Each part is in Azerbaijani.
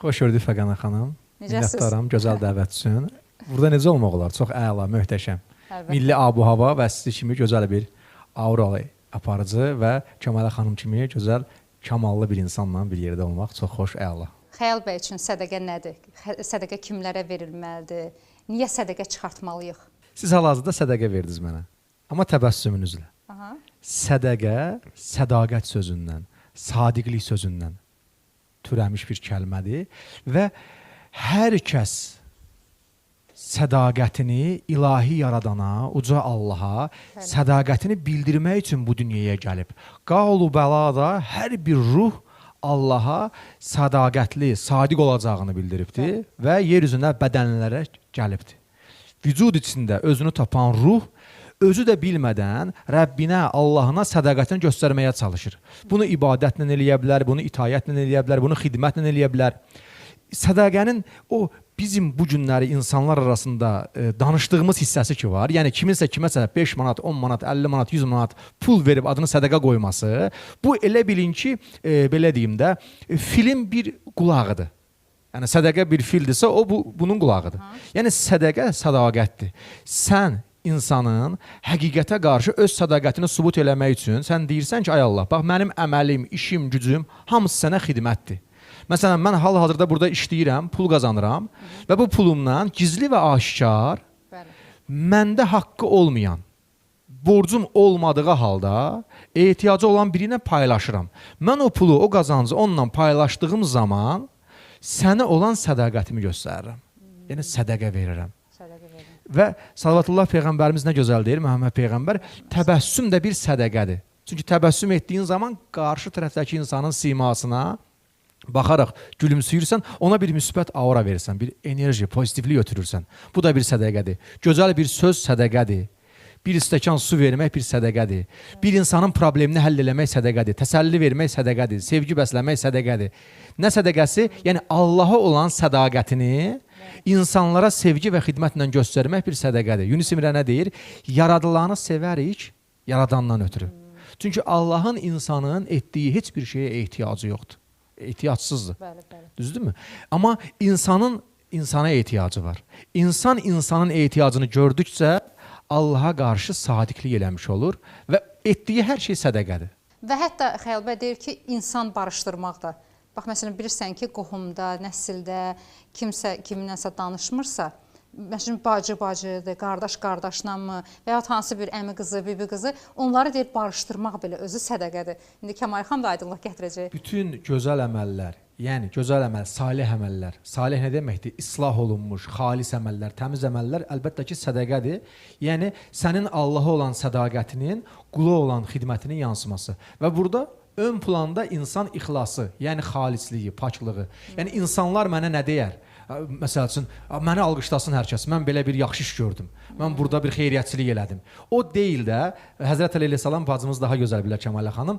Xoş gördük Fəqana xanım. Necəsiz? Minnətdaram gözəl dəvət üçün. Burada necə olmaq olar? Çox əla, möhtəşəm. Əlbəttə. Milli abu-hava və sizi kimi gözəl bir auralı aparıcı və Kəmalə xanım kimi gözəl, kamallı bir insanla bir yerdə olmaq çox xoş, əla. Xəyal bəy üçün sədəqə nədir? Sədəqə kimlərə verilməlidir? Niyə sədəqə çıxartmalıyıq? Siz hal-hazırda sədəqə verdiniz mənə. Amma təbəssümünüzlə. Aha. Sədəqə, sədaqət sözündən, sadiqlik sözündən türəmiş bir kəlmədir və hər kəs sədaqətini ilahi yaradana, uca Allaha sədaqətini bildirmək üçün bu dünyaya gəlib. Qaulu bəlada hər bir ruh Allaha sədaqətli, sadiq olacağını bildiribdi və yer üzünə bədənlərə gəlibdi. Vücud içində özünü tapan ruh özü də bilmədən Rəbbinə, Allahına sədaqətini göstərməyə çalışır. Bunu ibadətlə eləyə bilər, bunu itaətlə eləyə bilər, bunu xidmətlə eləyə bilər. Sədaqənin o bizim bu günləri insanlar arasında danışdığımız hissəsi ki var. Yəni kiminsə kiməsə 5 manat, 10 manat, 50 manat, 100 manat pul verib adını sədaqə qoyması, bu elə bilin ki, belə deyim də, filin bir qulağıdır. Yəni sədaqə bir fildirsə, o bunun qulağıdır. Yəni sədaqə sədaqətdir. Sən insanın həqiqətə qarşı öz sədaqətini sübut eləmək üçün sən deyirsən ki, ay Allah, bax mənim əməlim, işim, gücüm hamısı sənə xidmətdir. Məsələn, mən hal-hazırda burada işləyirəm, pul qazanıram və bu pulumdan gizli və aşkar məndə haqqı olmayan, borcum olmadığı halda ehtiyacı olan biri ilə paylaşıram. Mən o pulu, o qazancı onunla paylaşdığım zaman sənə olan sədaqətimi göstərirəm. Yəni sədaqə verirəm. Sədəqə verin. Və salavatullah Peyğəmbərimiz nə gözəl deyir, Məhəmməd Peyğəmbər, təbəssüm də bir sədəqədir. Çünki təbəssüm etdiyin zaman qarşı tərəfdəki insanın simasına baxaraq gülümsüyürsən, ona bir müsbət aura verirsən, bir enerji, pozitivlik ötürürsən. Bu da bir sədəqədir. Gözəl bir söz sədəqədir. Bir stəkan su vermək bir sədəqədir. Bir insanın problemini həll eləmək sədəqədir. Təsəlli vermək sədəqədir. Sevgi bəsləmək sədəqədir. Nə sədəqəsi? Yəni Allaha olan sədaqətini insanlara sevgi və xidmətlə göstərmək bir sədəqədir. Yunus Emrə nə deyir? Yaradılanı sevərik, yaradandan ötürü. Çünki Allahın insanın etdiyi heç bir şeyə ehtiyacı yoxdur. Ehtiyacsızdır. Bəli, bəli. Düzdürmü? Amma insanın insana ehtiyacı var. İnsan insanın ehtiyacını gördükcə Allaha qarşı sadiqlik eləmiş olur və etdiyi hər şey sədəqədir. Və hətta Xəyal bəy deyir ki, insan barışdırmaq da. Bax, məsələn, bilirsən ki, qohumda, nəsildə kimsə kiminləsə danışmırsa, məsələn, bacı bacıdır, qardaş qardaşlanmı və ya hansı bir əmi qızı, bibi qızı, onları deyir barışdırmaq belə özü sədəqədir. İndi Kəmal xan da aydınlıq gətirəcək. Bütün gözəl əməllər, yəni gözəl əməl, salih əməllər. Salih nə deməkdir? İslah olunmuş, xalis əməllər, təmiz əməllər əlbəttə ki, sədəqədir. Yəni sənin Allaha olan sədaqətinin, qula olan xidmətinin yansıması. Və burada ön planda insan ixlası, yəni xalisliyi, paklığı. Yəni insanlar mənə nə deyər? Məsəl üçün, məni alqışlasın hər kəs. Mən belə bir yaxşı iş gördüm. Mən burada bir xeyriyyəçilik elədim. O deyil də, Həzrət Əli əleyhissalam bacımız daha gözəl bilər Kəmalə xanım,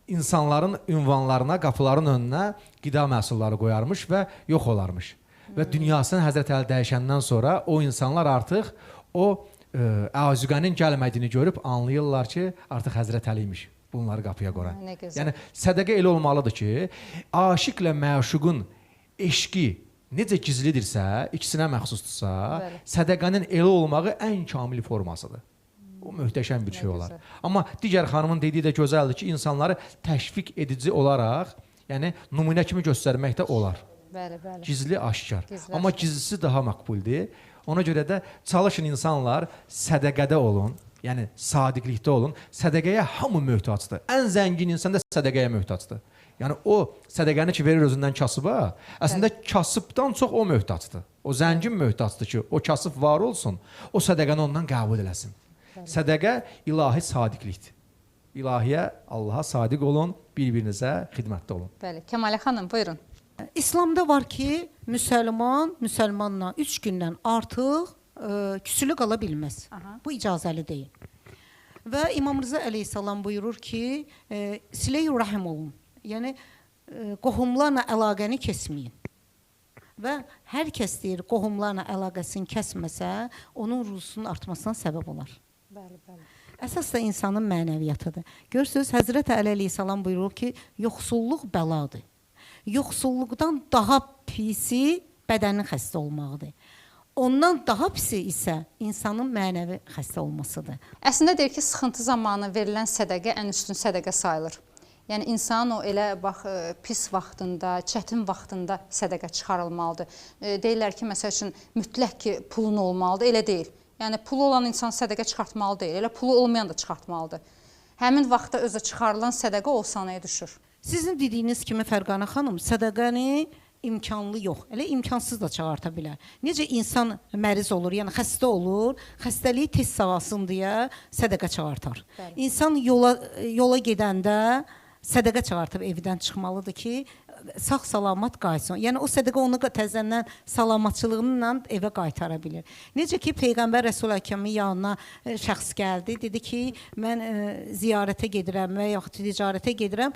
insanların ünvanlarına, qapıların önünə qida məhsulları qoyarmış və yox olarmış. Və dünyasını Həzrət Əli dəyişəndən sonra o insanlar artıq o əzüqənin gəlmədiyini görüb anlayırlar ki, artıq Həzrət Əli imiş bunları qapıya qoyan. Nə gözəl. Yəni sədəqə elə olmalıdır ki, aşiqlə məşuqun eşqi necə gizlidirsə, ikisinə məxsusdursa, sədəqənin elə olmağı ən kamil formasıdır. O möhtəşəm bir şey olar. Amma digər xanımın dediyi də gözəldir ki, insanları təşviq edici olaraq, yəni nümunə kimi göstərmək də olar. Bəli, bəli. Gizli, aşkar. Gizli, Amma aşkar. gizlisi daha məqbuldir. Ona görə də çalışın insanlar sədəqədə olun, yəni sadiqlikdə olun. Sədəqəyə hamı möhtacdır. Ən zəngin insan da sədəqəyə möhtacdır. Yəni o sədəqəni ki verir özündən kasıba, əslində kasıbdan çox o möhtacdır. O zəngin möhtacdır ki, o kasıb var olsun, o sədəqəni ondan qəbul eləsin. Sədəqə ilahi sadiqlikdir. İlahiyə, Allaha sadiq olun, bir-birinizə xidmətdə olun. Bəli, Kəmalə xanım, buyurun. İslamda var ki, müsəlman müsəlmanla 3 gündən artıq küsülü qala bilməz. Aha. Bu icazəli deyil. Və İmam Rıza əleyhissalam buyurur ki, silə-i rəhim olun. Yəni qohumlarla əlaqəni kəsməyin. Və hər kəs deyir, qohumlarla əlaqəsini kəsməsə, onun ruhusunun artmasına səbəb olar. Bəli, bəli. Əsas da insanın mənəviyyatıdır. Görürsünüz, Həzrət Əli əleyhissalam buyurur ki, yoxsulluq bəladır. Yoxsulluqdan daha pisi bədənin xəstə olmağıdır. Ondan daha pisi isə insanın mənəvi xəstə olmasıdır. Əslində deyir ki, sıxıntı zamanı verilən sədəqə ən üstün sədəqə sayılır. Yəni insan o elə bax pis vaxtında, çətin vaxtında sədəqə çıxarılmalıdır. Deyirlər ki, məsəl üçün mütləq ki, pulun olmalıdır. Elə deyil. Yəni pulu olan insan sədəqə çıxartmalı deyil, elə pulu olmayan da çıxartmalıdır. Həmin vaxtda özü çıxarılan sədəqə o sanaya düşür. Sizin dediyiniz kimi Fərqanə xanım, sədəqəni imkanlı yox, elə imkansız da çıxarta bilər. Necə insan məriz olur, yəni xəstə olur, xəstəliyi tez sağalsın deyə sədəqə çıxartar. Bəli. İnsan yola gedəndə sədəqə çıxartıb evdən çıxmalıdır ki, sağ salamat qayıtsın. Yəni o sədəqə onu təzədən salamatçılığıyla evə qaytara bilir. Necə ki Peyğəmbər Rəsul Əkəmin yanına şəxs gəldi, dedi ki, mən ziyarətə gedirəm və yaxud ticarətə gedirəm,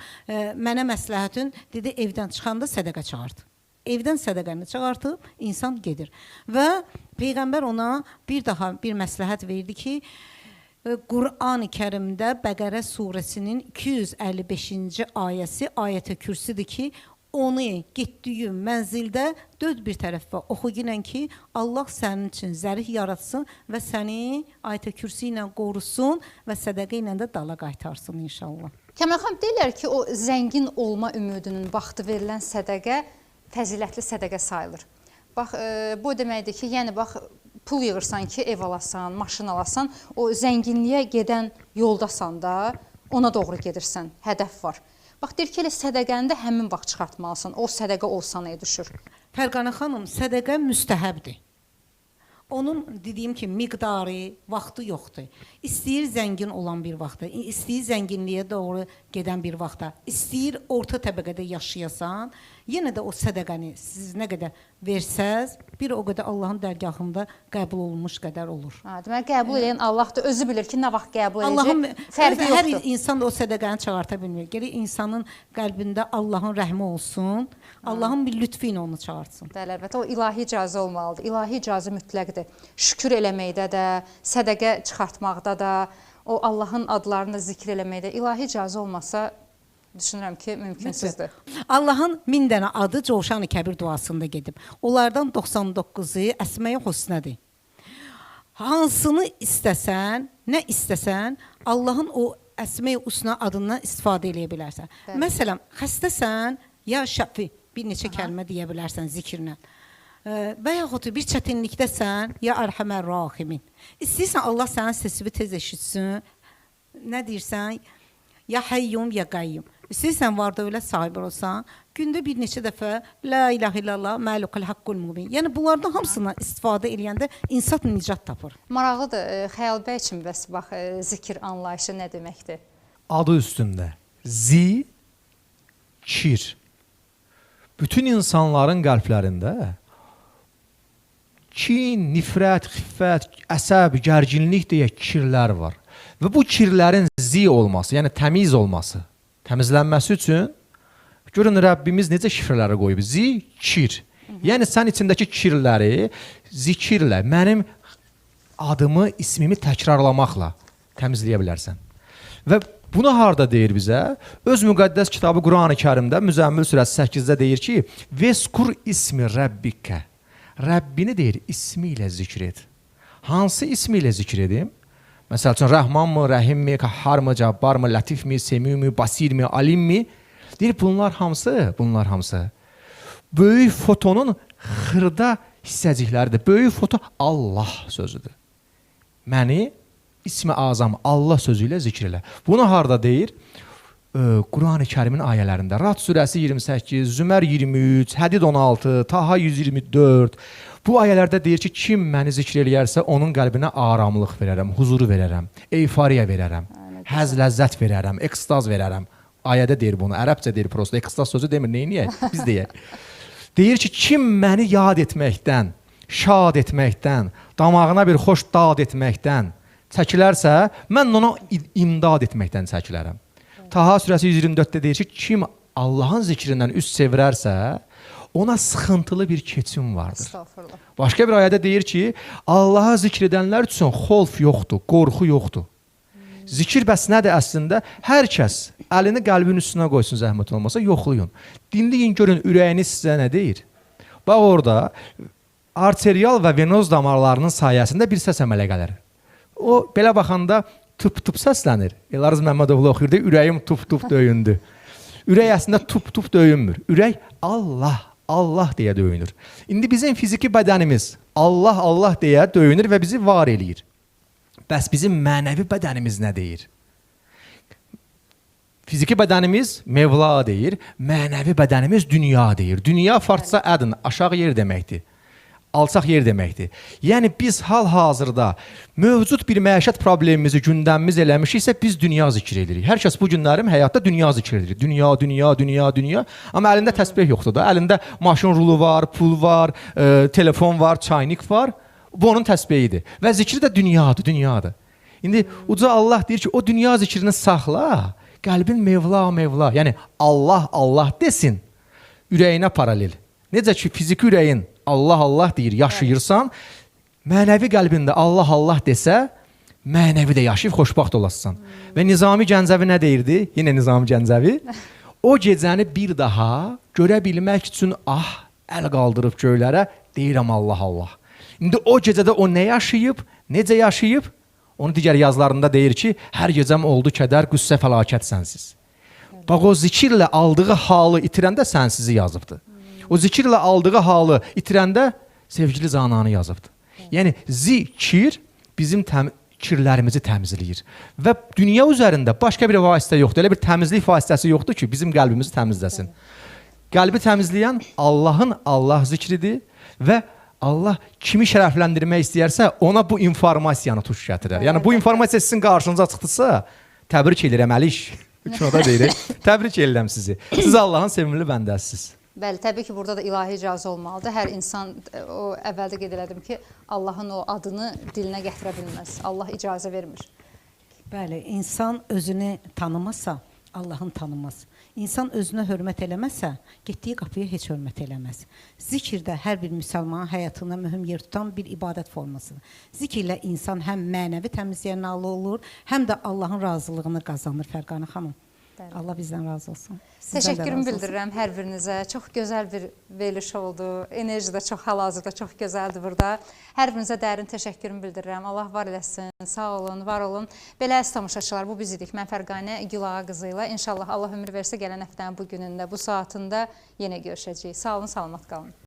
mənə məsləhətin, dedi, evdən çıxanda sədəqə çıxart. Evdən sədəqəni çıxartıb insan gedir. Və Peyğəmbər ona bir daha bir məsləhət verdi ki, Qur'an-ı Kərimdə Bəqərə surəsinin 255-ci ayəsi ayət-i kürsüdür ki, onu getdiyin mənzildə dörd bir tərəfə oxu ginən ki, Allah sənin üçün zərih yaratsın və səni ayət-i kürsü ilə qorusun və sədəqə ilə də dala qaytarsın inşallah. Kəmal xanım, deyirlər ki, o zəngin olma ümidinin vaxtı verilən sədəqə fəzilətli sədəqə sayılır. Bax, bu deməkdir ki, yəni bax, pul yığırsan ki, ev alasan, maşın alasan, o zənginliyə gedən yoldasan da, ona doğru gedirsən, hədəf var. Bax, deyir ki, elə sədəqəni də həmin vaxt çıxartmalısan, o sədəqə o sanaya düşür. Fərqanə xanım, sədəqə müstəhəbdir. Onun dediyim ki, miqdarı, vaxtı yoxdur. İstəyir zəngin olan bir vaxtda, istəyir zənginliyə doğru gedən bir vaxtda, istəyir orta təbəqədə yaşayasan, yenə də o sədəqəni siz nə qədər versəz, bir o qədər Allahın dərgahında qəbul olunmuş qədər olur. Ha, deməli, qəbul edən Allahdır, özü bilir ki, nə vaxt qəbul edəcək, Allahın fərqi hər yoxdur. insan da o sədəqəni çıxarta bilmir. Gərək insanın qəlbində Allahın rəhmi olsun, Allahın bir lütfü ilə onu çıxartsın. Bəli, əlbəttə, o ilahi icazə olmalıdır. İlahi icazə mütləqdir. Şükür eləməkdə də, sədəqə çıxartmaqda da, o Allahın adlarını zikr eləməkdə ilahi icazə olmasa düşünürəm ki, mümkünsüzdür. Allahın 1000 dənə adı Covşan-ı Kəbir duasında gedib. Onlardan 99-u Əsməyi Hüsnədir. Hansını istəsən, nə istəsən, Allahın o Əsməyi Hüsnə adından istifadə eləyə bilərsən. Bəli. Məsələn, xəstəsən, ya Şəfi, bir neçə kəlmə deyə bilərsən zikirlə. Və yaxud bir çətinlikdəsən, ya Ərhəmər Rahimin. İstəyirsən Allah sənin sesini tez eşitsin. Nə deyirsən? Ya Həyyum, ya Qayyum. İstəyirsən var dövlət sahibi olsan, gündə bir neçə dəfə La ilahe illallah, məluqul haqqul mubin. Yəni bunlardan hamısından istifadə eləyəndə insan nicat tapır. Maraqlıdır, Xəyal bəy üçün bəs bax zikir anlayışı nə deməkdir? Adı üstündə zikir. Bütün insanların qəlblərində kin, nifrət, xiffət, əsəb, gərginlik deyə kirlər var. Və bu kirlərin zi olması, yəni təmiz olması, təmizlənməsi üçün görün Rəbbimiz necə şifrələri qoyub. Zikir. Yəni sən içindəki kirləri zikirlə, mənim adımı, ismimi təkrarlamaqla təmizləyə bilərsən. Və bunu harda deyir bizə? Öz müqəddəs kitabı Qur'an-ı Kərimdə Müzəmmil surəsi 8-də deyir ki, Veskur ismi Rəbbikə. Rəbbini deyir, ismi ilə zikr et. Hansı ismi ilə zikr edim? Məsəl üçün, Rəhmanmı, Rəhimmi, Kahharmı, Cabbarmı, Lətifmi, Semimi, Basirmi, Alimmi? Deyir, bunlar hamısı böyük fotonun xırda hissəcikləridir. Böyük foto Allah sözüdür. Məni ismi azam Allah sözü ilə zikr elə. Bunu harda deyir? Qur'an-ı Kərimin ayələrində. Rad surəsi 28, Zümər 23, Hədid 16, Taha 124. Bu ayələrdə deyir ki, kim məni zikr eləyərsə, onun qəlbinə aramlıq verərəm, huzuru verərəm, eyfariya verərəm, həz ləzzət verərəm, ekstaz verərəm. Ayədə deyir bunu, ərəbcə deyir prosto, ekstaz sözü demir, neyniyək? Biz deyək. Deyir ki, kim məni yad etməkdən, şad etməkdən, damağına bir xoş dad etməkdən çəkilərsə, mən ona imdad etməkdən çəkilərəm. Taha surəsi 124-də deyir ki, kim Allahın zikrindən üz çevirərsə, ona sıxıntılı bir keçim vardır. Başqa bir ayədə deyir ki, Allaha zikr edənlər üçün xolf yoxdur, qorxu yoxdur. Zikir bəs nədir əslində? Hər kəs əlini qəlbin üstünə qoysun, zəhmət olmasa, yoxlayın. Dinləyin, görün ürəyiniz sizə nə deyir. Bax orada arterial və venoz damarlarının sayəsində bir səs əmələ gəlir. O belə baxanda tup-tup səslənir. Elarız Məmmədoğlu oxuyurdu, ürəyim tup-tup döyündü. Ürək əslində tup-tup döyünmür. Ürək Allah, Allah deyə döyünür. İndi bizim fiziki bədənimiz Allah, Allah deyə döyünür və bizi var eləyir. Bəs bizim mənəvi bədənimiz nə deyir? Fiziki bədənimiz Mevla deyir, mənəvi bədənimiz dünya deyir. Dünya farsça ədin, aşağı yer deməkdir. Alçaq yer deməkdir. Yəni biz hal-hazırda mövcud bir məişət problemimizi gündəmimiz eləmişiksə, biz dünya zikr edirik. Hər kəs bu günlərim həyatda dünya zikr edir. Dünya, dünya, dünya, dünya. Amma əlində təsbeh yoxdur da. Əlində maşın rulu var, pul var, telefon var, çaynik var. Bu onun təsbehidir. Və zikri də dünyadır, dünyadır. İndi uca Allah deyir ki, o dünya zikrini saxla, qəlbin Mevla, Mevla, yəni Allah, Allah desin, ürəyinə paralel. Necə ki, fiziki ürəyin Allah, Allah deyir, yaşayırsan, mənəvi qəlbində Allah, Allah desə, mənəvi də yaşayıb xoşbəxt olassan. Və Nizami Gəncəvi nə deyirdi? Yenə Nizami Gəncəvi. O gecəni bir daha görə bilmək üçün ah, əl qaldırıb göylərə, deyirəm Allah, Allah. İndi o gecədə o nə yaşayıb, necə yaşayıb? Onu digər yazılarında deyir ki, hər gecəm oldu kədər, qüssə, fəlakət sənsiz. Bax o zikirlə aldığı halı itirəndə sənsizi yazıbdı. O zikirlə aldığı halı itirəndə sevgili cananı yazıbdı. Yəni zikir bizim kirlərimizi təmizləyir. Və dünya üzərində başqa bir vasitə yoxdur. Elə bir təmizlik vasitəsi yoxdur ki, bizim qəlbimizi təmizləsin. Qəlbi təmizləyən Allahın Allah zikridir və Allah kimi şərəfləndirmək istəyərsə, ona bu informasiyanı tuş gətirər. Yəni bu informasiya sizin qarşınıza çıxdısa, təbrik edirəm Əliş. Kinoda deyirik. Təbrik edirəm sizi. Siz Allahın sevimli bəndəsiniz. Bəli, təbii ki, burada da ilahi icazə olmalıdır. Hər insan, o əvvəldə qeyd elədim ki, Allahın o adını dilinə gətirə bilməz. Allah icazə vermir. Bəli, insan özünü tanımasa, Allahın tanımaz. İnsan özünə hörmət eləməsə, getdiyi qapıya heç hörmət eləməz. Zikir də hər bir müsəlmanın həyatında mühüm yer tutan bir ibadət formasıdır. Zikirlə insan həm mənəvi təmizliyə nail olur, həm də Allahın razılığını qazanır Fərqanə xanım. Bəli. Allah bizdən razı olsun. Təşəkkürümü bildirirəm hər birinizə. Çox gözəl bir veriliş oldu. Enerji də çox hal-hazırda çox gözəldir burada. Hər birinizə dərin təşəkkürümü bildirirəm. Allah var eləsin. Sağ olun, var olun. Belə əziz tamaşaçılar, bu biz idik. Mən Fərqanə Gülağa qızı ilə. İnşallah Allah ömür versə gələn həftənin bu günündə, bu saatında yenə görüşəcəyik. Sağ olun, salamat qalın.